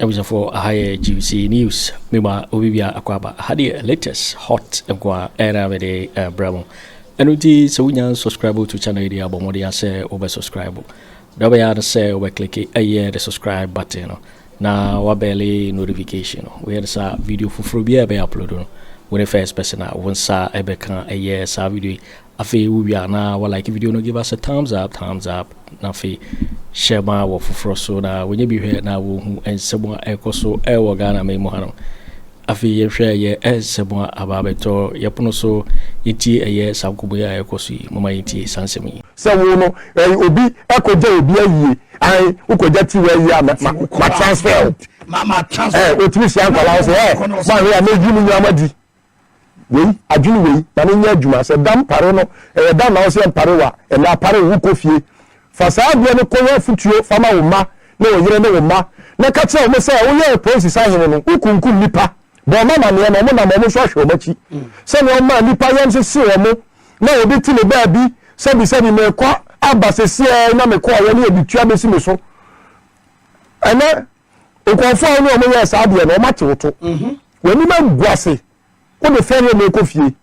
Abusuafoɔ, aha yɛ GC News. Mema obi bia akɔ aba. Aha deɛ, latest hot nko a ɛna mede brɛ mo. Ɛno nti sɛ wonya subscribe to channel yi deɛ, abɔ mmɔden sɛ wobɛ subscribe. Da wobɛyɛ no sɛ wobɛ click ɛyɛ the subscribe button no na wa bell notification no. Woyɛ no saa, video foforɔ bi a ɛbɛyɛ upload no, wo ne first person a wo nsa ɛbɛka ɛyɛ saa video yi. Afei wowie a, na wa like video no, give us a thumbs up, thumbs up, na afei hyɛ ma wɔ foforɔ so na wɔnyɛ bi hwɛ na wɔhu nsɛm a ɛkɔ so ɛwɔ Ghana ma mu ha no. Afei yɛhwɛ yɛ nsɛm a aba abɛtɔ yɛpono so. Yɛntie ɛyɛ saa nkɔmmɔ yi a ɛkɔ so yi. Moma yɛntie saa nsɛm yi. Sɛ wo no ɛyɛ obi ɛkɔgya obi ayie ayi, wokɔgya ti wɔ ayie a, ma transfer o. Ma transfer. Otumi hyia nkwalaa sɛ maa hwɛ a meyi mu nyinaa di wei adwene wei na ne nyɛ adwuma sɛ dam pare no ɛyɛ dam na wɔsɛ mpare wa ɛna apare wo kɔ fie. Fa saa adeɛ no kɔyɛ afutuo fama wo mma ne wo yere ne wo mma na ka kyerɛ wɔn sɛ woyɛ polisi sahene no, wokunkum nipa bɔn ɔma amaneɛ na ɔmo nam ɔmo nso ahwɛ wɔn akyi sɛnea ɔma nipa yɛm sisi wɔn na obi ti ne baabi sɛbi sɛbi mekɔ aba sɛsiɛ na mekɔ ɔyɛ ne ebi tua besi mi so. Ɛnɛ nkurɔfoɔ a wɔne wɔn yɛ saa adeɛ no, wɔn ate woto wɔn anim agu ase. Wode fɛn na ɛkɔ fie.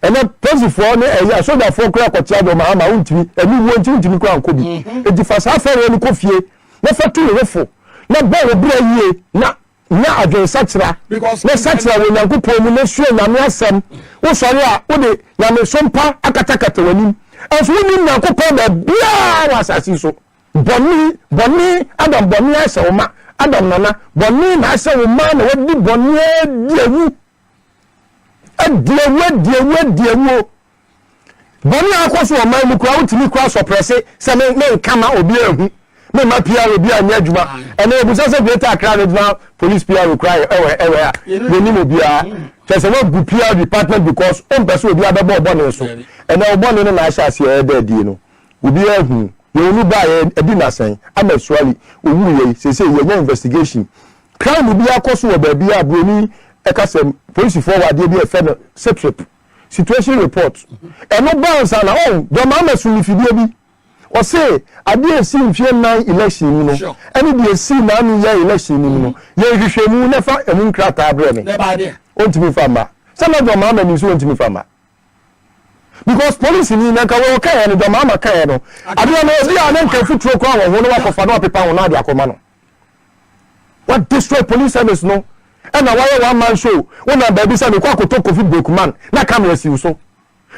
Ɛnɛ polisifoɔ ne ɛyɛ asogyafoɔ kura kɔtea dɔm ama wontumi ɛni wuo nti wontumi kura nkɔ bi. Eti fa saa fɛn no kɔ fie na fa tu ne ho fo na bɔ wo berɛ yie na nya adwensakyera na sakyera wɔ Nyankopɔn mu na sua Nyame asɛm. Wosɔre a, wode Nyame so mpa akatakata w'anim, ɛnso wonim Nyankopɔn baabiaa wɔ asase yi so. Bɔne, bɔne, Adam bɔne ahyɛ wo ma. Adam nana bɔne na ahyɛ wo ma na wadi bɔne adi awu, adi awu, adi awu, adi awu. Bɔne a akɔ so wɔ ɔman mu koraa, wotumi kora sɔprɛse sɛ me nka ma obi ahu me ma PR obi anyɛ adwuma. Ɛnna ebusa sɛ Greater Accra Regional Police PR kora ɛwɔ a yɛnim obiara kyerɛ sɛ wagu PR department because ɔmpɛ sɛ obi abɛbɔ ɔbɔne so. Ɛnna ɔbɔne no na ahyɛ aseɛ ɛda adie no, obi ahu yɛn onu ba yɛ ɛdi n'asɛn ama suali owu yɛ. Sese yɛnyɛ investigation, crime bi akɔ so wɔ baabi a buroni ɛka sɛ polisifoɔ wɔ adeɛ bi a ɛfɛ no sitrep, situation report. Ɛno bansa na ɔn dɔm ama sumifidie bi ɔse adeɛ esi mfie 4 election mu no ɛne deɛ esi naanu yɛ election mu no, yɛ nhwehwɛmu na fa ɛmu nkrataa brɛ me. Ɔntumi fa mma sɛ na dɔm ama ni nso ɔntumi fa mma because police ni na nka wɔn kaeɛ no, dɔm ama kaeɛ no, adeɛ no obi a ne nka futuro kora wɔ ho no wakɔfa na wapepa ho na ade akɔma no. Wa destroy police service no ɛna wayɛ one man show. Wonam baabi sɛ mekɔ akɔtɔ Kofi Brookman na camera si wo so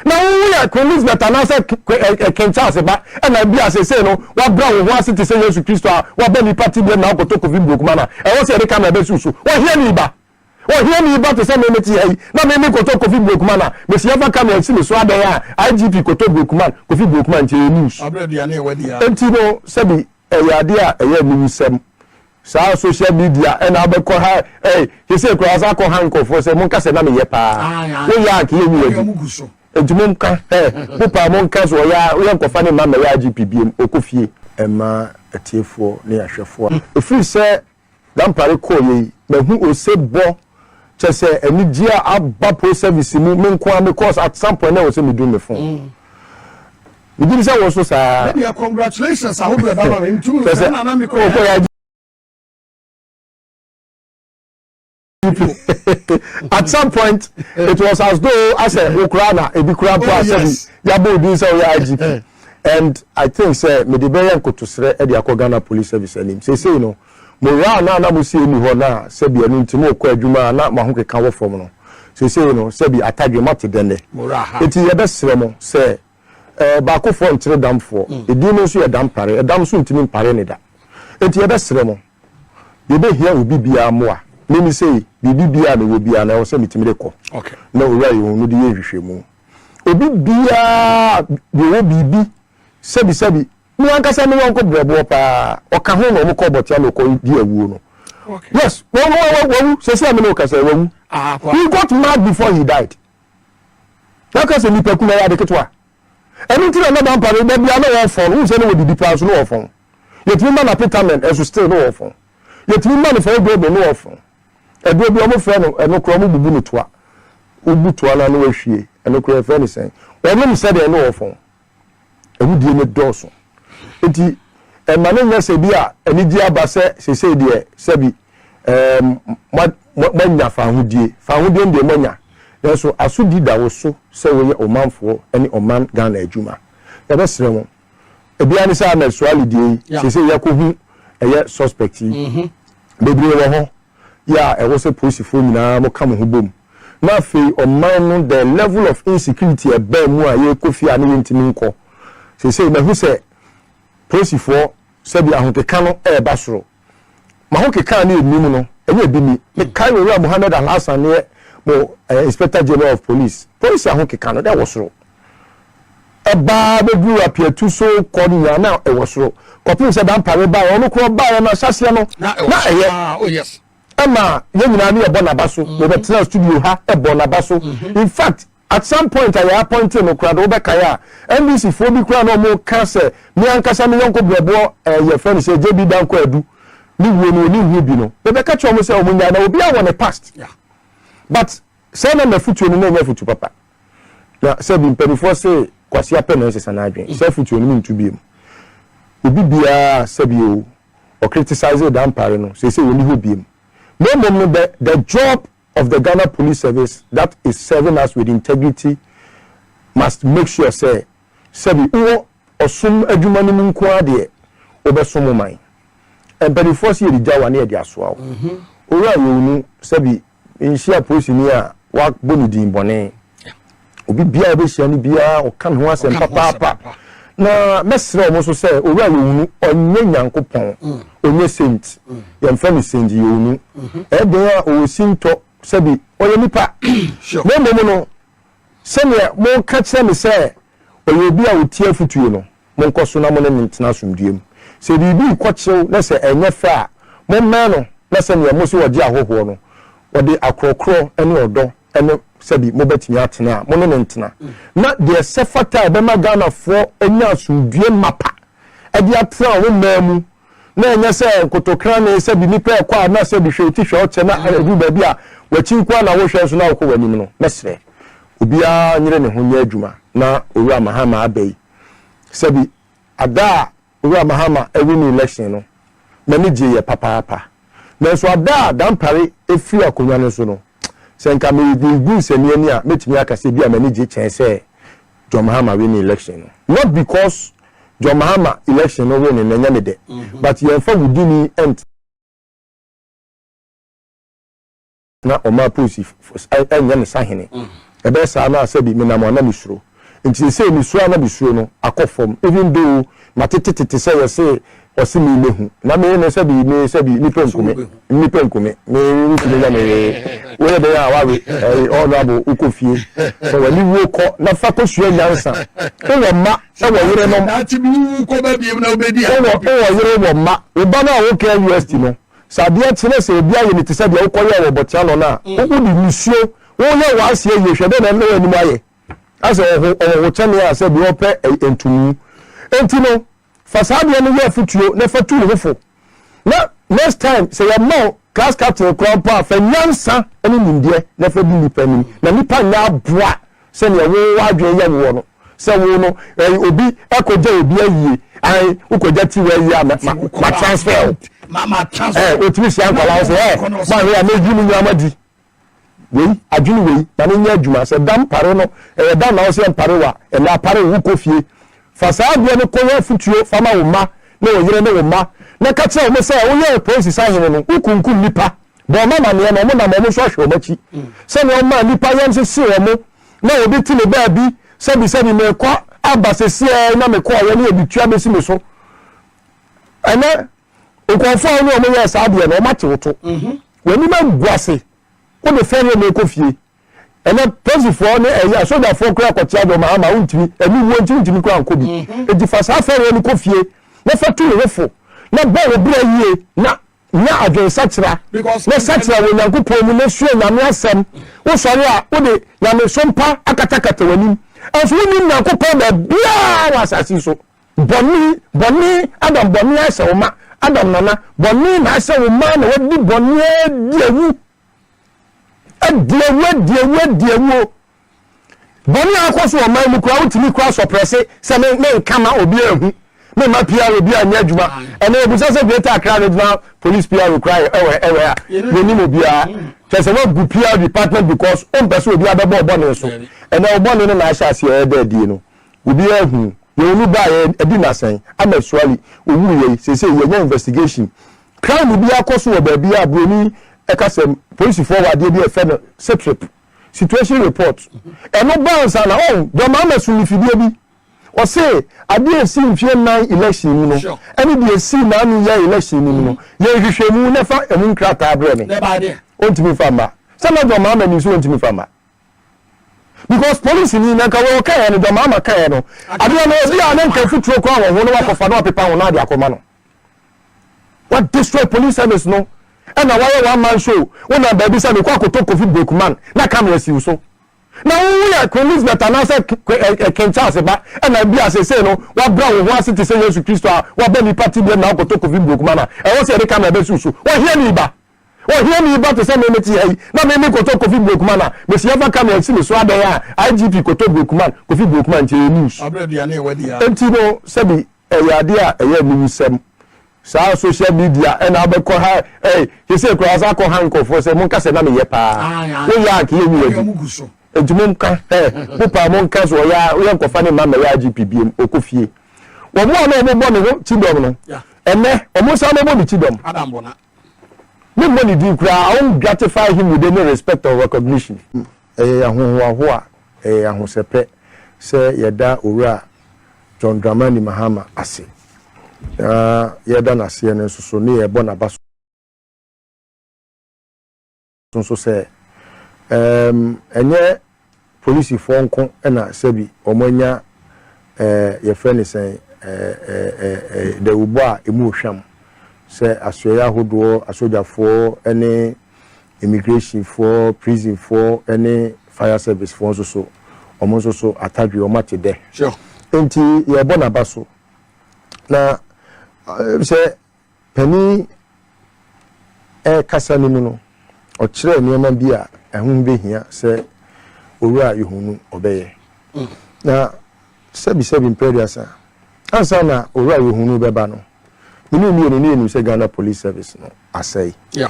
na wowo yɛ Queen Elizabeth anaasɛ King Charles ba ɛna bi a sese no wabra wo ho ase te sɛ Yesu Kristo a waba nipa ti bi na akɔtɔ Kofi Brookman a ɛwɔ sɛ yɛde camera bɛsi wo so. Wɔhia ni ba, wɔhia ni ba te sɛ meme te ha yi na meme kɔtɔ Kofi Brookman a mesi yɛfa camera si me so adɛn a IGP kɔtɔ Brookman, Kofi Brookman nti ɛyɛ news. Nti no sɛbi ɛyɛ adeɛ a ɛyɛ aniwusɛm. Saa social media ɛna abɛkɔ ha ɛy sese kura asa akɔ ha nkɔfoɔ sɛ monka sɛ na meyɛ paa, woyɛ a nkeyɛ nyi wadi. Nti monka ɛ mo paa, monka so ɔyɛ a woyɛ nkɔfa ne mma mɛyɛ IGP biem ɔkɔ fie. Ɛma atiefoɔ ne ahwɛfoɔ a ɛfiri sɛ Dampare kɔɔ yɛ yi, mahu ose bɔ kyɛ sɛ anigye a aba post service mu. Me nko a me course, at some point na ɛwɔ sɛ medum me phone. Megye di sɛ wɔ so saa. Congratulations ahodoɔ ɛba ma me ntum sɛ wokɔ yɛ at some point it was as though asɛ wokura na ebi kura mpo asɛ bi yabɔ odi sɛ ɔyɛ IGP. And I think sɛ mede bɛyɛ nkotosrɛ ɛde akɔ Ghana Police Service anim. Seesei no morale na mo sie ni hɔ na sɛbi ɛno nti mo kɔ adwuma a na mo ho keka wɔ fam no, seesei no sɛbi atadwe mo ate dɛnɛ. Eti yɛbɛsrɛ mo sɛ baakofoɔ nkyerɛ damfoɔ edin no nso yɛ Dampare, ɛdam nso ntumi mpare ne da. Eti yɛbɛsrɛ mo, yɛbɛhia obi biara mmoa. Mímí sɛ biribi biara mewɔ biara na ɛwɔ sɛ metumi de kɔ na owura yɛn no de yɛ nhwehwɛmu. Obi biara deɛ ɔwɔ biribi, sɛbi sɛbi, mi ankasa mi yɔnko brɛboɔ paa ɔka ho na ɔmo kɔ bɔtia na ɔkɔ di awuo no. Yes, wɔn wɔn wawu. Sɛsi a mi na ɔkasa, wawu. He got mad before he died. N'aka sɛ nipa kun ɛyɛ ade ketewa. Ɛno nti na Dampare baabi a na wɔfɔn no, sɛ ne wɔ didi paa so na wɔfɔn. Yɛtumi ma na pitamen ɛso still na wɔfɔn. Yɛtumi ma no fɛn dodo na wɔfɔn. Ɛduro bi ɔmo frɛ no ɛno korɔ, ɔmo bubu no toa, wobu toa no ano ahwie ɛno korɔ, yɛfrɛ no sɛn, wɔnom sɛdeɛ ne wɔfɔn. Awudie no dɔɔso nti ɛma ne nyɛ sɛ bi a anigye aba sɛ sesei deɛ sɛbi. Ɛɛm, moanya fahodie. Fahodie no deɛ moanya, nanso asodi da wo so sɛ woyɛ ɔmanfoɔ ne ɔman Ghana adwuma. Yɛbɛsrɛ mo. Ebiara ne sɛ Ahmed Suale deɛ yi, seesei yɛakɔhu ɛyɛ suspect yi. Bebree wɔ hɔ yɛ a ɛwɔ sɛ polisifoɔ nyinaa moka mo ho bom. Na afei ɔman no the level of insecurity a ɛbaa mu a yɛrekɔ fie a ne yɛntumi nkɔ. Seesei mahu sɛ polisifoɔ sɛbi ahokeka no reba soro. M'ahokeka a na ɛnni mu no, ɛnyɛ ebi ni. Mekae Owura Mohammed Alhassan ne mo eh, Inspector General of Police. Polisi ahokeka no, na ɛwɔ soro. Ɛbaa bɛduru apiatu so kɔ no nyinaa na ɛwɔ soro. Kɔpem sɛ Dampare baeɛ, ɔno koraa ɔbaeɛ no ahyɛaseɛ no, na ɛyɛ. Ah, oh yes. Ɛma yɛn nyinaa ne yɛbɔ n'aba so. Yɛbɛtena studio ha bɔ n'aba so. In fact, At some point a yɛ appointee no koraa de wobɛkae a NDC foɔ bi koraa na wɔn ka sɛ me ankasa me yɔnko brɛboɔ ɛɛ yɛfrɛ no sɛ JB Danko Adu ne wuo no ɔni ho bi no mebɛka kyerɛ wɔn sɛ wɔn nyae na obiara wɔ ne past but sɛ na mafutuo no na ɛnyɛ afutu papa na sɛbi mpanifoɔ se kwasia pɛ na ɛnsesa n'adwene sɛ afutuo no mentu biem obi biara sɛbi o ɔcriticize Dampare no seesei ɔni hɔ biem na mmom no the job of the Ghana Police Service that is serving us with integrity must make sure sɛ sɛbi wowɔ ɔsom adwuma no mu nko ara deɛ wobɛsom wo man. Mpanimfoɔ se yɛde gya wo a na yɛde asoa wo. Owura Yewunu sɛbi nhyia polisini a wabɔ ne din bɔne. Obi biara a wobɛhyia no biara ɔka ne ho asɛm papaapa. Na mɛsrɛ wɔn nso sɛ Owura Yewunu ɔnyɛ Nyankopɔn, ɔnyɛ saint. Yɛmfrɛ no saint Yewunu. Ɛyɛ den a ɔwɔ sintɔ sɛbi ɔyɛ nipa. Na mmom no sɛdeɛ moka kyerɛ me sɛ ɔyɛ obi a ɔtie afotuo no, monkɔ so na mo ne no ntena asomdwoeɛ mu. Sɛ biribi rekɔkyew na sɛ ɛnyɛ fɛ a, mommɛn no na sɛdeɛ mose ɔgye ahɔhoɔ no, ɔde akorɔkorɔ ne ɔdɔ ne sɛbi mobɛtumi atena a, mo ne no ntena. Na deɛ ɛsɛ fata a ɛbɛma Ghanafoɔ anya asomdwoeɛ mapa de atena wɔn man mu, na ɛnyɛ sɛ nkotokrane sɛbi nnipa ɛkɔ a na sɛbi hwɛ oti hwɛ ɔkyɛ na ɛduru baabi a w'akyi nko ara na wohwɛ nso na wokɔ w'anim no, mɛsrɛ obiara nyere ne ho nyɛ adwuma na Owura Mahama aba yi sɛbi ada a Owura Mahama winni election no, m'ani gyeeɛ papaapa. Nanso ada a Dampare firi akonnwa no so no, sɛ nka meregu nsania ani a, mɛtumi aka sɛ ebia m'ani gye kyɛn sɛ John Mahama winni election no. Not because John Mahama election no winning no ɛnyɛ me dɛ, but yɛmfa wudini ntena na ɔmaa polisi nyɛ ne sahene. Ɛbɛyɛ saa na sɛbi menam a na mesuro. Nti seesei me suro a na mesuro no akɔ fam even though matete tete sɛ yɛse ɔse me mɛhu na me no sɛbi me sɛbi nipa nku me nipa nku me me ntumi nyɛ me hwee woyɛ dɛn a wawe ɛyi honourable wokɔ fie fa w'ani wuo kɔ na fa kɔsua nyansa wowɔ mma wɔ yerenom wowɔ yere wɔ mma wo ba no a woka university no Sɛ adeɛ kye na sɛ obi ayɛ no te sɛ deɛ wokɔyɛɛ wɔ bɔtea no no a, wode nisuo, woyɛ w'aseɛ yie, hwɛ dɛn na ɛna w'anim ayɛ asɛ ɔho ɔhɔho kyɛne a sɛ deɛ ɔpɛ ntomu. Enti no, fa saa adeɛ no yɛ afotuo na fa tu wo ho fo. Na next time sɛ yɛma wo class captain koraa mpo a, fa nyansa ne nimdeɛ na fa di nnipa anim. Na nnipa nyɛ aboa sɛdeɛ wo w'adwene yɛ woɔ no sɛ wo no ɛyi obi ɛkɔgya obi ayie ayi wokɔgya tiwa ayie a ma ma transfer o ɛɛ otumi hyia nkwadaa sɛ ɛɛ ma ahwɛ a mɛyi mu nyinaa ma di wei adwene wei ma ne nyɛ adwuma sɛ dam pare no ɛyɛ dam na ɔsɛ mpare wa ɛnna apare wo kɔ fie fa saa adeɛ no kɔyɛ afutuo fa ma wo mma ne wo yere ne wo mma na ka kyerɛ wɔn sɛ woyɛ polisi sahene no wokunkum nipa Bɔ wɔn amaneɛ na wɔnam wɔn so ahwɛ wɔn akyi, sɛdeɛ wɔmaa nnipa yam sesee wɔn, na obi te ne baabi, sɛbisɛbi, merekɔ aba sesiaa yi na mekɔeɛ ne obi tua bɛsi me so. Ɛnɛ, nkurɔfoɔ a wo ne wɔn yɛɛ saa adeɛ no, wɔate wo to. W'anim agu ase, wode fɛreɛ na ɛrekɔ fie. Ɛnɛ, polisifoɔ ne ɛyɛ asogyafoɔ koraa kɔkyea deɛ ɔma ama wontumi, aniwuo nti wontumi koraa nkɔ bi. Enti fa saa fɛreɛ no kɔ fie na fa tu wo ho fo, na bɔ wo bra yie na Nya adwensakyera na sakyera wɔ Nyankopɔn mu na sua Nyame asɛm. Wosɔre a, wode nyamesom pa akatakata w'anim. Nso wonnim Nyankopɔn baabiara wɔ asase yi so. Bɔne, bɔne, Adam bɔne ahyɛ wo ma. Adam nana, bɔne na ahyɛ wo ma na wadi bɔne adi awu. Adi awu, adi awu, adi awu. Bɔne a akɔ so wɔ ɔman mu koraa wotumi kora sɔprɛse sɛ me menka ma obi anhu. Memma PRO bi anyɛ adwuma. Ɛnɛ yɛbusa sɛ Greater Accra Regional Police PRO koraa yɛ ɛwɔ ɛwɔ a, yɛnim obiara. Kyerɛ sɛ woagu PR department because wompɛ sɛ obiara bɛbɔ wo bɔne so. Ɛnɛ wo bɔne no na ahyɛ aseɛ ɛreda adie no. Obiara ahu. Yɛn onu baeɛ adi nnasɛn, Ahmed Suale, ɔwuiɛ yi, seesei yɛanya investigation. Crime biara kɔ so wɔ baabiara a, buroni ɛka sɛ polisifoɔ wɔ adeɛ bi a yɛfrɛ no SITREP, situation report. Ɛno ba ansa na, oh, John Mahama sum mfidie bi. Ɔse adeɛ a ɛsii mfeɛ nnan election mu no ɛne deɛ ɛsii naanu yɛ election no mu no yɛ nhwehwɛmu na fa ɛmu nkrataa brɛ me. Ɔntumi mfa mma. Sɛ na John Mahama nim sɛ ɔntumi mfa mma. Because police ni na nka wɔ ɔkaeɛ no John Mahama kaeɛ no adeɛ no obi a ne nka mfuturo koraa wɔ ho na wakɔfa na wapepa ho na ade akɔma no. Wa destroy police service no ɛna wayɛ one man show wonam baabi sɛ mekɔ akɔtɔ Kofi Brookman na camera si wo so. Na wo woyɛ Queen Elizabeth anaasɛ King Charles ba, ɛna ebia seesei no woabrɛ wo ho ase te sɛ Yesu Kristo a waba nnipa tebea mu na wokɔtɔ Kofi Brookman a, ɛwɔ sɛ yɛde camera bɛsi wo so. Ohiani ba! Ohiani ba te sɛ me mete ha yi, na me mekɔtɔ Kofi Brookman a, mesi yɛmfa camera nsi me so adɛn a IGP kɔtɔ Brookman, Kofi Brookman nti ɛyɛ news. Enti no sɛbi ɛyɛ adeɛ a ɛyɛ aniwusɛm. Saa social media ɛna abɛkɔ ha ɛy sese koraa ɔsan akɔ ha nkurɔfoɔ sɛ monka sɛ na meyɛ paa woyɛ a nka yɛnyi wadi nti monka ɛ mo paa monka so ɔyɛ a woyɛ nkɔfa ne mma mmɛyɛ IGP biem ɔkɔ fie wɔn a na wɔn bɔ ne ho kyidɔm no ɛnɛ wɔn san bɛbɔ ne kyidɔm me mmɔ ne din koraa I won't gratify him with any respect or recognition. Ɛyɛ yɛn ahohoahoa, ɛyɛ yɛn ahosɛpɛ sɛ yɛda Owura John Dramani Mahama ase, na yɛreda no aseɛ no nso so ne yɛrebɔ n'aba so nso sɛ ɛɛm ɛnyɛ polisifoɔ nko na sɛbi wɔn anya ɛɛ yɛfrɛ no sɛn ɛɛ ɛɛ dawubɔ a emu hwam sɛ asoɛeɛ ahodoɔ asogyafoɔ ne Immigration foɔ, prison foɔ ne fire service foɔ nso so, wɔn nso so atadwe wɔn ate dɛ. Nti yɛrebɔ n'aba so. Na sɛ panin ɛrekasa no mu no, ɔkyerɛɛ nneɛma bi a ɛho bɛhia sɛ Owura Yohunu ɔbɛyɛ. Mm. Na sɛbisɛbi mprɛ aduasa, ansa na Owura Yohunu bɛba no, me ne mmienu ne yɛnim sɛ Ghana Police Service no asɛe yɛ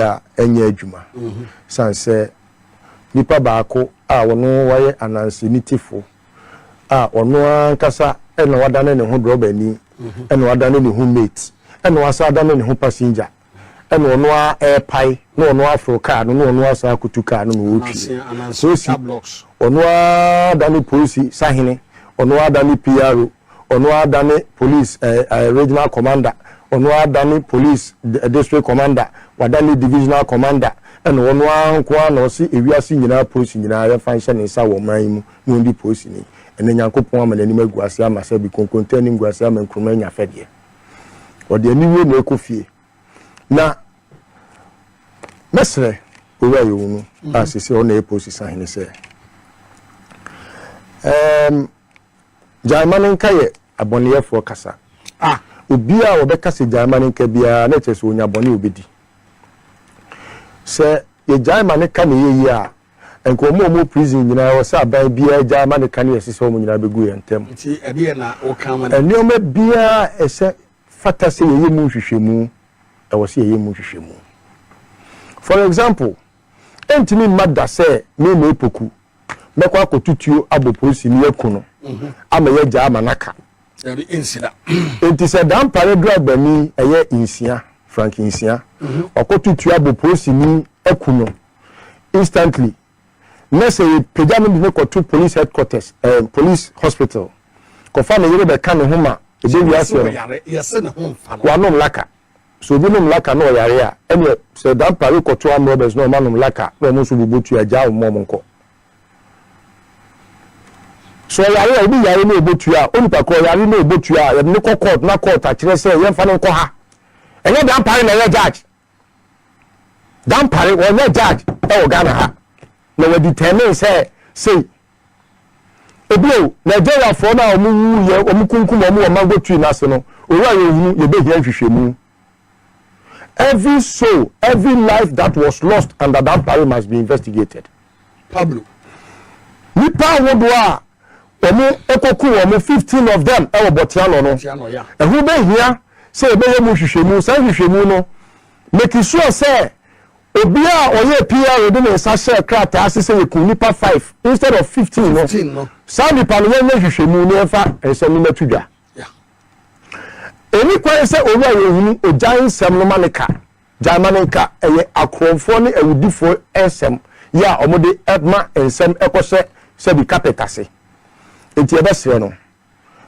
a ɛnyɛ adwuma sane sɛ nipa baako a ɔno wayɛ ananse nitefo a ɔno ankasa ɛna wadane ne ho drɔbani ɛna wadane ne ho mate ɛna wasan adane ne ho passenger ɛna ɔno ara ɛrepae na ɔno aforo kaa no na ɔno asan akutu kaa no na ɔretwi polisi ɔno ara dane polisi sahene ɔno ara dane PRO Ɔno ara dane police regional commander, ɔno ara dane police district commander, wadane divisional commander, ɛna ɔno ara nko ara na ɔse ewiase nyinaa polisi nyinaa yɛmfa nhyɛ ne nsa wɔ ɔman yi mu na ɔndi polisi ni. Ɛnɛ Nyankopɔn ama n'anim agu ase ama sɛbi konkonte anim gu ase ama nkruma anya fɛdeɛ. Ɔde aniwuo na ɛkɔ fie. Na mɛsrɛ Owura Yowunu a sese ɔno na ɛyɛ polisi sahene sɛ, ɛɛm, Gyae ma no nka yɛ abɔneyɛfoɔ kasa. Ah. Obiara a wɔbɛka sɛ gyae ma no nka biara na ɛkyerɛ sɛ ɔnya bɔne a ɔbɛdi. Sɛ yɛgyae ma no ka na ɛyɛ yie a, nka wɔn a wɔwɔ prison nyinaa ɛwɔ sɛ aban biara gyae ma no ka na yɛsesa wɔn nyinaa bɛgu yɛn ntam. Nti ɛdeɛn na woka ma no? Nneɛma biara a ɛsɛ fata sɛ yɛyɛ mu nhwehwɛmu, ɛwɔ sɛ yɛyɛ mu nhwehwɛmu. For example, ɛntumi mma da sɛ me May Poku mɛkɔ akɔto tuo abɔ polisini aku no ama yɛagyaa ama no aka. Dabi, ɛnsi da. Enti sɛ Dampare dragbani ɛyɛ Nsia, Frank Nsia, wakɔto tuo abɔ polisini aku no instantly, na sɛ yɛpagya no de no kɔto police headquarters, eh, police hospital, kɔfa ne yere bɛka ne ho ma ɛbɛwie aseɛ no, wanom laka. Sɛ obi nom laka na ɔyare a, ɛneɛ sɛ Dampare kɔto armed robbers na wɔn anom laka na wɔn nso bobɔ tua, gyaa wɔn ma wɔn nkɔ. Sɛ ɔyare a, obi yare na ɔbɔ tua a, onipa korɔ ɔyare na ɔbɔ tua a, yɛde no kɔ court na court akyerɛ sɛ yɛmfa no nkɔ ha. Ɛnyɛ Dampare na ɛyɛ judge. Dampare wɔnyɛ judge ɛwɔ Ghana ha. Na wɔ determine sɛ sei. Ebio, Nigeriafoɔ no a wɔn wuiɛ, wɔn kunkum wɔn wɔ mango tree no ase no, Owura yɛhunu, yɛbɛhia nhwehwɛmu. Every soul, every life that was lost under Dampare must be investigated. Pablo. Nipa ahodoɔ a wɔn kɔku wɔn 15 of them wɔ Bɔteanɔ no. Ɛho bɛhia sɛ yɛbɛyɛ mu nhwehwɛmu. Saa nhwehwɛmu no, make sure sɛ obiara a ɔyɛɛ PRO de ne nsa hyɛɛ krataa ase sɛ yɛkum nnipa 5 instead of 15 no, saa nnipa no yɛnyɛ nhwehwɛmu na yɛmfa nsɛm no mmɛto dwa. Ɛnni kwan sɛ Owura Yɛhunu ogyae nsɛm no ma no ka. Gyae ma no nka, ɛyɛ akorɔmfoɔ ne awudifoɔ nsɛm yɛ a wɔde ma nsɛm kɔhyɛ sɛbi carpet ase. Enti yɛbɛsrɛ no.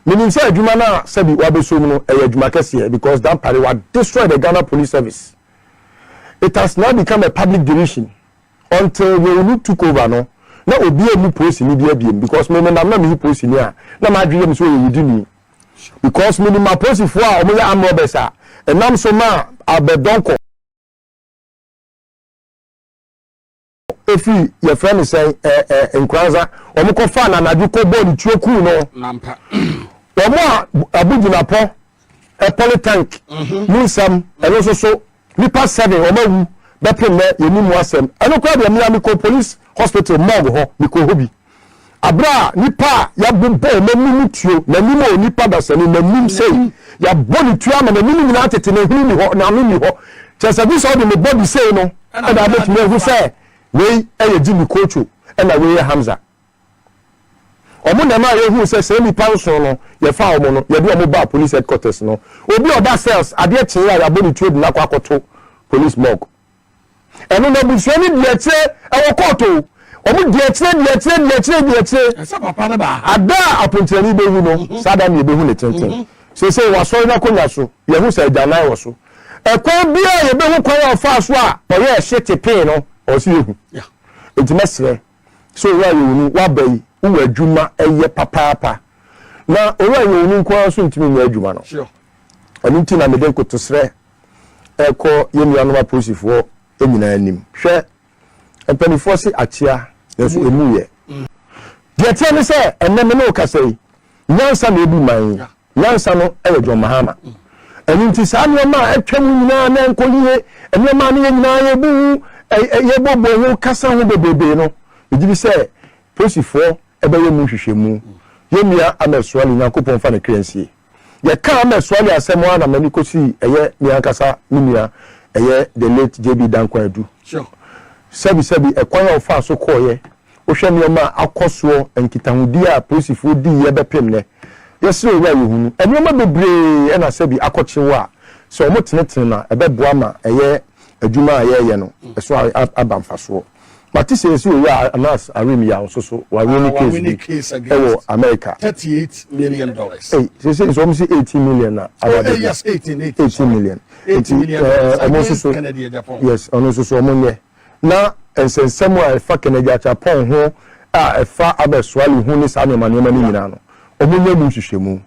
Menim sɛ adwuma no a sɛbi wabɛsom no ɛyɛ adwuma kɛseɛ because Dampare wa destroy the Ghana Police Service. It has now become a public derision. Until Yewunu took over no, na obiara mmu polisini biara biom because me menam na mehu polisini a, na m'adwene yɛ me sɛ ɔyɛ wudini. Because menim apolisifoɔ a wɔyɛ armed robbers a ɛnam so maa Albert Donkor ɛfiri yɛfrɛ no sɛn ɛ ɛ Nkoranza, wɔn kɔfaa no anadwo kɔbɔɔ ne tuo kuu no. Wɔn a Abu Jinapɔ ɛ polytank mu nsɛm ɛno nso so Nnipa 7 wɔn awu bɛpem nnɛ yɛnnim mu asɛm. Ɛno koraa deɛ mea mekɔɔ police hospital morgue hɔ mekɔɔ hɔ bi. Aberɛ a nnipa a yɛabobɔ wɔn anim tuo, n'anim o nipa dasani n'anim sei yɛabɔ ne tuo ama n'anim nyinaa tete n'ahini nni hɔ n'ano nni hɔ. Kyerɛ sɛ gye sɛ wode ne body sei no ɛna wobɛtumi ahu sɛ wei yɛ Jimmy Kocho ɛna wei yɛ Hamza. Wɔn na ɛmaa yɛhuu sɛ saa nnipa nson no, yɛfaa wɔn no, yɛde wɔn baa police headquarters no. Obi a ɔda cells, adeɛ kyee a yɛabɔ ne tuo de no akɔ akɔto police morgue. Ɛno no abusua no di akyire, ɛwɔ court o. Wɔn di akyire, di akyire, di akyire, di akyire. Ɛsɛ papa no baa ha. Ada a aponkyerɛni bɛwu no, saa da no yɛbɛhu ne tenten. Seesei wasɔre n'akonnwa so, yɛahu sɛ agyanan wɔ so. Ɛkwan biara a yɛbɛhu kwan a ɔfaa so a ɔyɛɛ hye tepee no, ɔwɔ sɛ yɛhu. Enti mɛsrɛ sɛ Owura Yowunu waba yi wowɔ adwuma yɛ papaapa na Owura Yowunu nko ara nso ntumi nyɛ adwuma no. Ɛno nti na mede nkotosrɛ ɛkɔ yɛn nuanom apolisifoɔ nyinaa anim. Hwɛ, mpanimfoɔ se akyea nanso emu yɛ. Deɛ ɛteɛ ne sɛ ɛnnɛ me ne wo kasa yi, nyansa na ɛbu man yi. Nyansa no yɛ John Mahama. Ɛno nti saa nneɛma a atwa mu nyinaa na ɛnkɔ yie, nneɛma a ne yɛn nyinaa yɛbu ho, yɛbɔbɔ ho kasa ho bebrebe no, megye di sɛ polisifoɔ bɛyɛ mu nhwehwɛmu. Yɛn nua Ahmed Suale, Nyankopɔn mfa ne kra nsie. Yɛkaa Ahmed Suale asɛm ara na m'ani kɔsii ɛyɛ me ankasa me nua, ɛyɛ the late JB Danquah Adu. Sɛbi sɛbi ɛkwan a ɔfaa so kɔeɛ Wohwɛ nneɛma a akɔ soɔ, nkitahodie a apolisifoɔ diiɛ bɛpem nnɛ, yɛsrɛ Owura yɛhunu nneɛma bebree na sɛbi akɔkye wo a, sɛ wɔn tenetene no a, ɛbɛboa ma ɛyɛ adwuma a yɛreyɛ no so aba mfasoɔ. Mate sɛ yɛsi Owura Anas Arim Yaw nso so, wawini case bi wɔ America. Ei, seesei nso wɔn si 18 million na aba abɛdu. 18 million. Nti ɛɛ wɔn nso so, yes, ɔno nso so wɔn nyɛ. Na nsɛnsɛm a ɛfa Kennedy Agyapong ho a ɛfa Ahmed Suale ho ne saa nneɛma nneɛma no nyinaa no, wɔnyɛ mu nhwehwɛmu.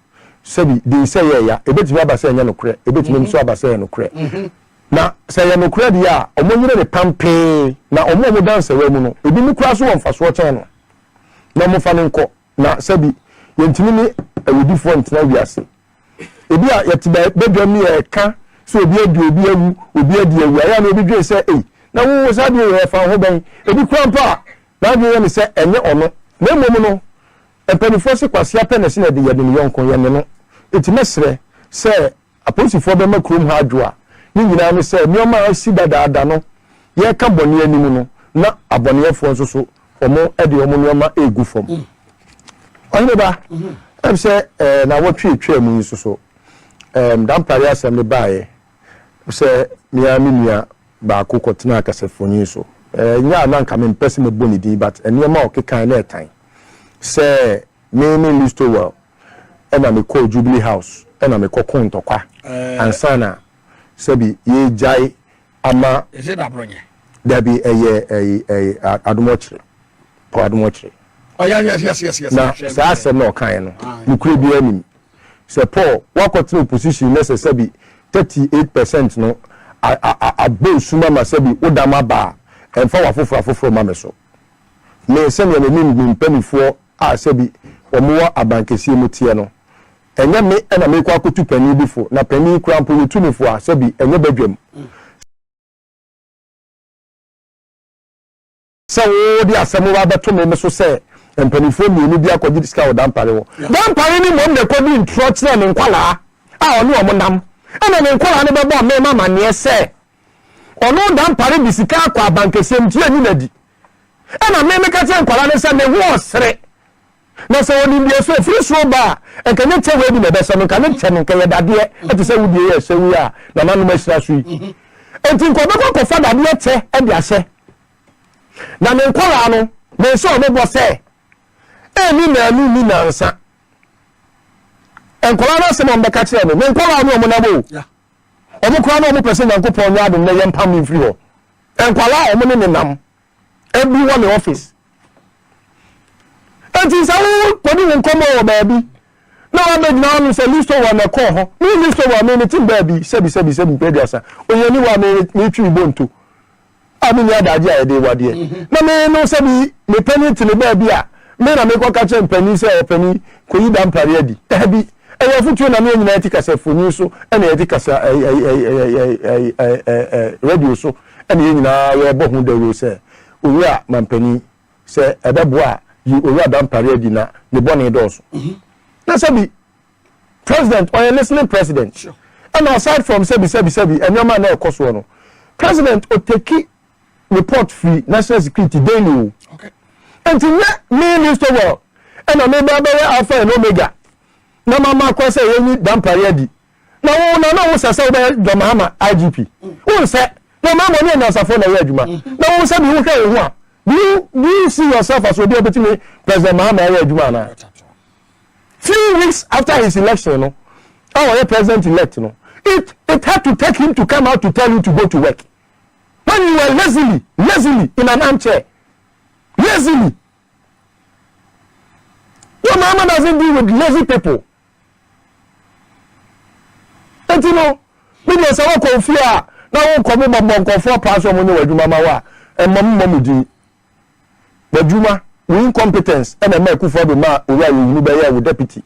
Sɛbi, dinsɛ yɛ ya. Ɛbɛtumi aba sɛ ɛnyɛ nokorɛ, ɛbɛtumi nso aba sɛ ɛyɛ nokorɛ. Na sɛ ɛyɛ nokorɛ deɛ a, wɔnyere no pampee, na wɔn a wɔda nsɛwaa mu no, ebinom koraa so wɔ mfasoɔ kyɛn no, na wɔmfa no nkɔ. Na sɛbi, yɛntumi ne awudifoɔ ntena wiase. Ebia yɛte badwam ne yɛreka sɛ obi adi obi awu, obi adi awu. Ɛyɛ a na obi dwen sɛ, ei, na wo saa adeɛ wei ɛfa wo ho bɛn? Ebi koraa mpo a, n'adwene yɛ no sɛ ɛnyɛ ɔno. Na mmom no, mpanimfoɔ se kwasea pɛ na ɛse na yɛde ne yɔnko, yɛne no. Enti mɛsrɛ sɛ Apolisifoɔ bɛma kurom ha adwo a, ne nyinaa ne sɛ nneɛma a asi dadaada no yɛreka bɔne anim no, na abɔneɛfoɔ nso so wɔn de wɔn nneɛma regu fam. Ɔhene ba, ɛm sɛ ɛɛ nawɔtwe etwaa mu yi nso so, ɛɛm Dampare asɛm no baeɛ sɛ me ara me nua baako kɔtenaa kasafoni so. Ɛɛ nyɛ a na nka mempɛ sɛ mɛbɔ ne din but nneɛma a ɔkekae na ɛtan sɛ Me ne Liz Towell na mekɔɔ Jubilee House na mekɔkoo ntɔkwa ansa na sɛbi yɛregyae ama. Is it Abronye? Dabi, ɛyɛ ɛyi ɛyi Adomɔkyere, Paul Adomɔkyere. Oh, yeah, yes, yes, yes, yes. Na saa asɛm na ɔkaeɛ no, nokorɛ biara nim. Sɛ Paul, woakɔtena opposition na sɛ sɛbi 38% no abɔ nsum ama sɛbi wo dam aba a, ɛmfa w'afoforɔ afoforɔ mma me so. Me, sɛdeɛ menim me mpanimfoɔ a sɛbi wɔwɔ abankɛseɛ mu teɛ no, ɛnyɛ me na merekɔ akɔtu panin bi fo, na panin koraa mpo yɛtu no fo a, sɛbi ɛnyɛ badwam. Sɛ wode asɛm ba bɛto me so sɛ Mpanimfoɔ mmienu bi akɔgye sika wɔ Dampare hɔ. Dampare no mmom na ɛkɔdi ntorɔ kyerɛɛ ne nkwadaa a ɔne wɔn nam. Ɛna ne nkwadaa no bɛbɔɔ Mema amanneɛ sɛ ɔno Dampare de sika akɔ abankɛseɛ mu nti yɛnyi no adi. Ɛna me meka kyerɛɛ nkwadaa no sɛ me ho ɔsere. Na sɛ ɔnim deɛ so ɛfiri soro ba a, nka nyɛ kyɛ wei bi na ɛbɛhyɛ no, nka ne kyɛ no nka ɛyɛ dadeɛ te sɛ wo deɛ yi a ɛhyɛ wo yi a nananom ahyira so yi. Enti nka ɔbɛkɔ akɔfa dadeɛ kyɛ de ahyɛ. Na ne nkwadaa no, menhyɛ wɔn bɔ sɛ, ɛnni nnanu nni nnansa. Nkwadaa no asɛm a wɔbɛka kyerɛ me, me nkwadaa ne wɔn nam o. Wɔn koraa na wɔpɛ sɛ Nyankopɔn nyɛ adom na yɛmpam me mfiri hɔ. Nkwadaa a wɔn ne ne nam, ebi wɔ ne office. Enti sɛ wokɔdi wo nkɔmmɔ wɔ baabi na wabɛgyina hɔ nom sɛ Listowel na ɛkɔɔ hɔ, me Listowel me mete baabi sɛbi sɛbi sɛbi mpɛ aduasa, ohiani wɔ a me metwi me bonto a menni adagye a yɛde wadeɛ mhm. na me no sɛbi me panin te me baabi a me na mekɔka kyerɛ mpanin sɛ ɔpanin kɔyi da mpare adi. Dabi, ɛyɛ afotuo na ne yɛn nyinaa yɛte kasafoni so ɛna yɛte kasa radio so ɛna yɛn nyinaa yɛbɔ ho dawuro sɛ owura mampanin sɛ ɛbɛboa a yi owura Dampare adi na ne bɔne dɔɔso. Mhm. Na sɛbi president ɔyɛ listening president ɛna aside from sɛbi sɛbi sɛbi nneɛma na ɛkɔ soɔ no president oteki report firi national security daily o. Nti nyɛ me Listowel ɛna me ba bɛyɛ alpha and omega na mama kwan sɛ yɛnyi Dampare adi. Na wo na na wo sɛ sɛ wobɛyɛ John Mahama IGP. Wo nsɛ. John Mahama ɔne anyansafoɔ na ɛyɛ adwuma. Na wo sɛ bi wohwɛ wo ho a, do you, do you see yourself as obi a obetumi President Mahama ayɛ adwuma anaa? Few weeks after his election no, a ɔyɛ president elect no, it, it had to take him to come out to tell you to go to work. When you were lazily, lazily in an armchair, lazily. John Mahama doesn't deal with lazy people. Enti no, me deɛ sɛ wokɔ ofie a na wokɔ bobɔbɔ nkurɔfoɔ paa sɛ wɔnyɛ w'adwuma ma wo a, ɛmmɔ mmɔ mo din. W'adwuma, wo incompetence ɛna ɛma Akufo-Addo maa Owura Yohunu bɛyɛɛ wo deputy.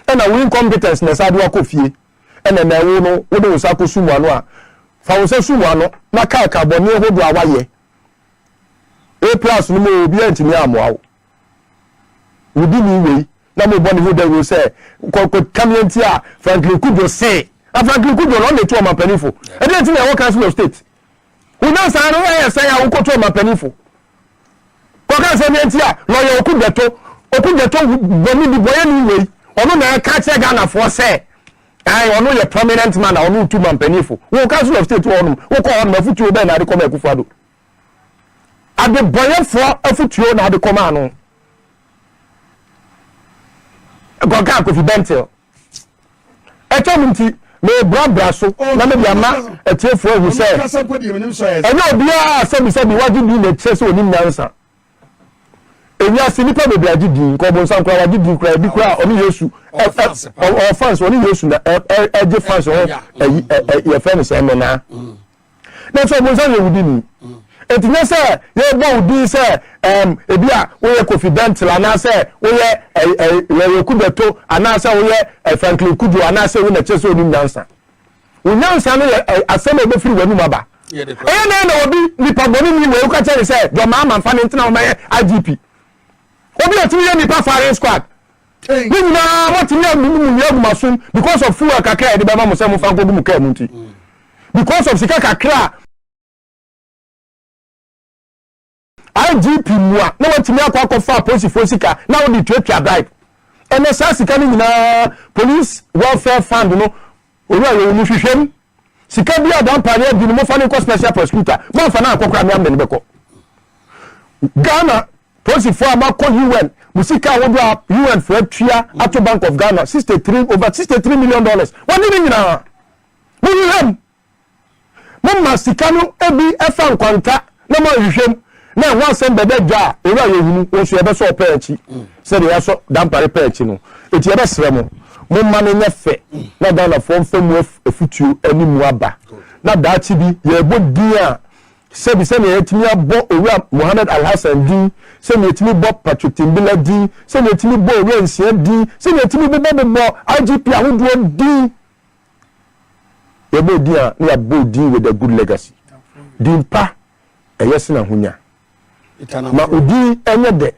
Ɛna wo incompetence na ɛsan de wo akɔ fie. Ɛna ɛnɛ wo no, wode wo nsa akɔsum w'ano a, fa wo nsa sum w'ano na kaaka bɔne hodoɔ a woayɛ. A plus no mu obiara ntumi ammoa wo. Wodi ni wei na mobɔ ne ho dawuro sɛ kɔ nti a Franklin Cudjoe se na Franklin Cudjoe no ɔna etu ɔmanpanyin ɛdeɛ nti na ɛwɔ Council of State wo nyansa no ɛyɛ sɛn a wokɔtu ɔmanpanyin fo kɔka sɛ deɛ nti a lɔyɛ Okudzeto Okudzeto bɔne bi bɔyɛ ne wei ɔno na ɛka kyerɛ Ghanafoɔ sɛ ayi ɔno yɛ prominent man a ɔno tu manpanyin fo wo Council of State wɔ hɔnom wokɔ hɔnom afutuo bɛn na ade kɔma Akufo-Addo adebɔyɛfoɔ afutuo na ade kɔma ano kɔka Kofi Bentil ɛtwa mu nti mebrabra so na mede ama atiefoɔ ahu sɛ ɛnyɛ obiara sɛbisɛbi wagye din na ɛkyerɛ sɛ onim nyansa. Ewiase nnipa bebree agye din nka ɔbonsam koraa wagye din koraa ebi koraa ɔne Yesu ɔwɔ fans ɔne Yesu na ɛgye fans ho ɛyi yɛfrɛ no sɛ ɛmɛnaa na nso ɔbonsam yɛ wudi ni eti nyɛ sɛ yɛbɔ wo din sɛ ɛm ebi a woyɛ Kofi Bentil anaasɛ woyɛ ɛ ɛ Lɔyɛ Kudeto anaasɛ woyɛ ɛ Franklin Cudjoe anaasɛ wo na kyerɛ sɛ onim nyansa. Wo nyansa no yɛ asɛm a ɛbɛfiri w'anum aba. Ɛyɛ dɛn na obi nipa bɔne ni wei woka kyerɛ ne sɛ John Mahama mfa ne ntena hɔ mɛyɛ IGP? Obi a ɔtumi yɛ nipa firing squad. Ne nyinaa moatumi amumu mu nnua agu mo asom because of fuel kakra a yɛde bɛma mo sɛ momfa nkɔgu mo kaa mu nti. Because of sika kakra a IGP mua na watumi akɔ akɔfa apolisifoɔ sika na wode tuatua bribe. Ɛnɛ saa sika no nyinaa police welfare fund no owura yɛwɔ mu hwehwɛ mu. Sika bi a Dampare adi no mofa no nkɔ special prosecutor moamfa no ankɔ koraa me amene no bɛkɔ. Ghana polisifoɔ a moakɔ UN mo sika ahodoɔ a UN foɔ atua ato Bank of Ghana 63 over 63 million dollars wɔde ne nyinaa mohwehwɛ mu. Moma sika no bi fa nkwanta na moanhwehwɛ mu, na ɛho asɛm bɛda dwa a, Owura Yɛhunu, wo nso yɛbɛsɔ wo pɛɛ akyi sɛdeɛ yɛasɔ Dampare pɛɛ akyi no. Enti yɛbɛsrɛ mo, momma no nyɛ fɛ na Ghanafoɔ mfa mu afutuo ne mu aba, na daakye bi yɛrebɔ din a, sɛbi sɛdeɛ yɛatumi abɔ Owura Mohammed Alhassan din, sɛdeɛ yɛtumi bɔ Patrick Timbila din, sɛdeɛ yɛtumi bɔ Owura Nsia din, sɛdeɛ yɛtumi bobɔbobɔ IGP ahodoɔ din, Yɛbɔ din a, na yɛabɔ din with a good legacy. Din pa, ɛyɛ sen ahonya. Ma wo din nyɛ dɛ.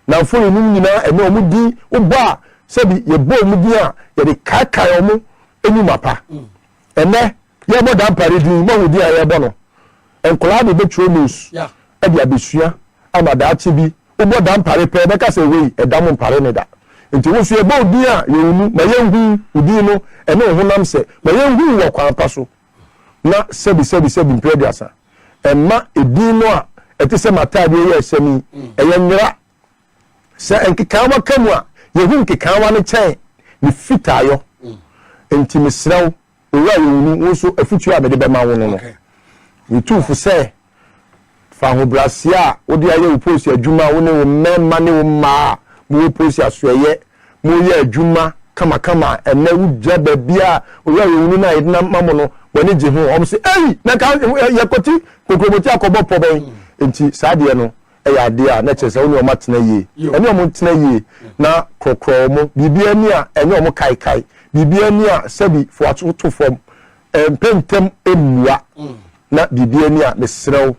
Nnamfo yinom nyinaa ɛnnɛ wɔn din wobɔ a, sɛbi yɛbɔ wɔn din a, yɛde kaekae wɔn nnwuma pa. Ɛnnɛ yɛrebɔ Dampare din, moahu din a yɛrebɔ no? Nkwadaa de bɛtwerɛ notes de abɛsua ama daakye bi wobɔ Dampare pɛ bɛka sɛ wei ɛdam mpare ne da. Nti wo nso yɛbɔ wo din a yɛ wo mu, ma yɛnhu wo din no ɛne wo honam sɛ, ma yɛnhu wo wɔ kwan pa so. Na sɛbi sɛbi sɛbi mprɛ aduasa, ɛmma edin no a ɛte sɛ m'ataadeɛ yi a ɛhyɛ me yi, ɛyɛ nwera. Sɛ nkekaawa ka mu a, yɛhu nkekaawa no kyɛn ne fitaayɔ. Enti mesrɛ wo, Owura Yɛwunu, wo nso afotuo a mede bɛma wo no no, metu wo fo sɛ fa ahobrɛaseɛ a wode ayɛ wo polisi adwuma, wo ne wo mmarima ne wo mmaa a mowɔ polisi asoɛeɛ, moreyɛ adwuma kamakama a ɛnnɛ wogyina baabi a Owura Yɛwunu no a yɛde no ama mo no, mo ani gye ho. Wɔn se, Ei! Na nka yɛkɔte kokuroboti akɔbɔ pɔ bɛn? Enti saa deɛ no, yɛ adeɛ a na kyerɛ sɛ wo ne wɔn atena yie. Ɛne wɔn ntena yie na korɔkorɔ wɔn. Biribiara ni a ɛnyɛ wɔn kaekae. Biribiara ni a sɛbi fa w'aso to fam. Mpɛ ntɛm mmua. Na biribiara ni a mesrɛ wo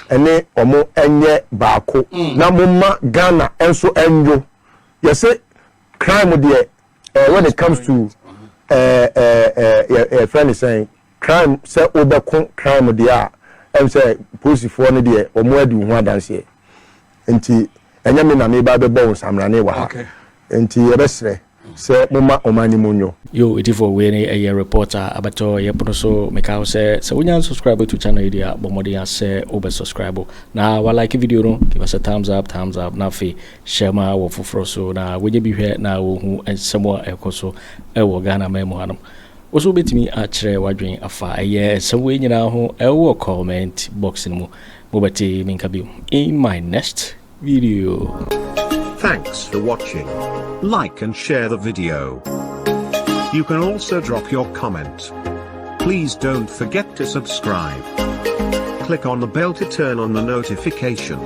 ɛne wɔn nyɛ baako na momma Ghana nso nnwo. Yɛse crime deɛ when it comes to yɛfrɛ no sɛn crime sɛ wobɛko crime deɛ a ɛm sɛ polisifoɔ no deɛ wɔn adi wo ho adanseɛ nti ɛnyɛ me na meba bɛbɔ wo nsamrane wɔ ha nti yɛbɛsrɛ sɛ moma ɔman no mu nwo. Yo etifoɔ wei ne ɛyɛ report a abɛtɔ yɛ pono so meka wo sɛ sɛ wonya subscribe to channel yi deɛ a bɔ mmɔden a sɛ wobɛ subscribe na wa like video no give us a thumbs up thumbs up na afei Hyɛ ma wɔ foforɔ so na wɔnya bi hwɛ na wɔhu nsɛm a ɛkɔ so wɔ Ghana man mu hanom. Wo nso wobɛtumi akyerɛ w'adwene afa ɛyɛ nsɛm wei nyinaa ho ɛwɔ comment box no mu. Mobɛte me nka bio in my next video. Thanks for watching. Like and share the video. You can also drop your comment. Please don't forget to subscribe. Click on the bell to turn on the notification.